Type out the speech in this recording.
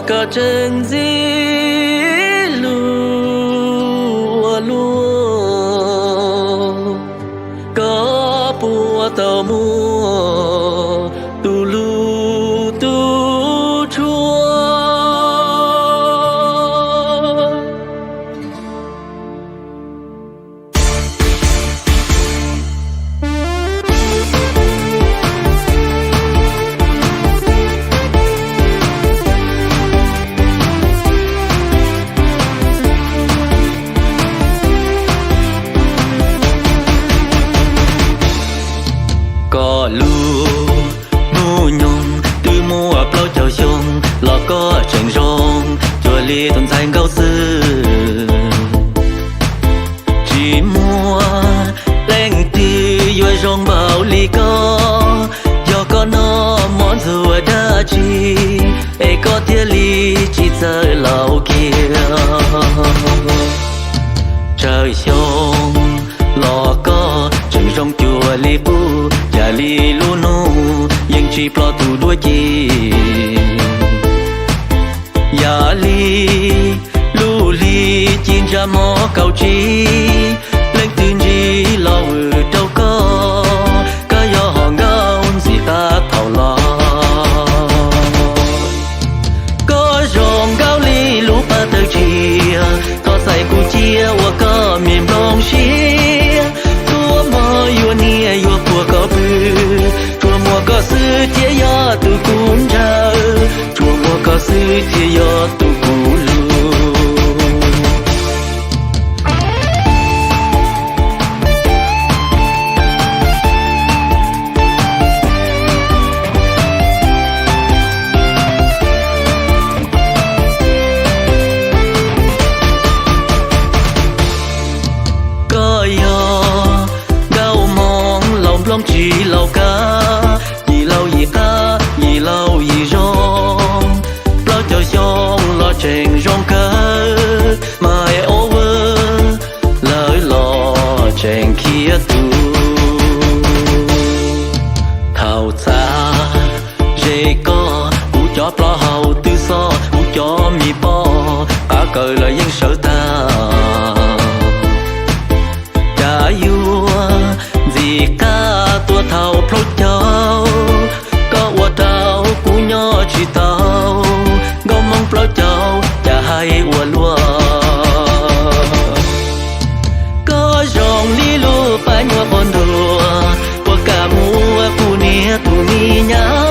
Koj tseem ntxim hlub ua luaj, koj puas tau muaj tus hlub tus tshua? Koj lub hnub nyoog twb muaj plaub caug xyoo los koj tseem zoo cuag li tus ntxhais nkauj xwb. Tsis muaj leej twg yuav zoo npaum li koj, yog koj noj mov ntxuag dab tsi es koj thiaj li tsis txawj laus kiag. Tsawg xyoo los koj tseem zoo cuag li qub, cas li lub hnub yeej tsis ploj tus duab ci. Yam li lub hli ci ntsa mov kaum tsib, leej twg ntsib los vwm rau koj, koj yog hom nkauj ntxim qab thaum los. Koj zoo nkauj li lub paj tawg tsiaj, thov txais kuv cia ua koj me nplooj siab. Txhua hmo yuav niaj yuav puag koj pw, tsuas muaj koj xwb thiaj yog tus kuv ntshaw, tsuas muaj koj xwb thiaj yog tus kuv hlub. Koj yog nkauj hmoob laus nplooj tsis laus kav, yim laus yim qab yim laus yim zoo, plaub caug xyoo los tseem zoo kawg, mas es ua lawv los tseem khiav tus. Thaum txav ze koj, kuv cov plaub hau twb xob, kuv cov me pob qav kaws los yeej sawv tag. Cas yuav ntxim qab tuaj thaum plaub caug, koj ua rau kuv nyob tsis tau, nkauj hmoob plaub caug cas hais ua luaj. Koj zoo li lub paj nyuam qhuav ntuag, puas kam muab kuv niam tus me nyab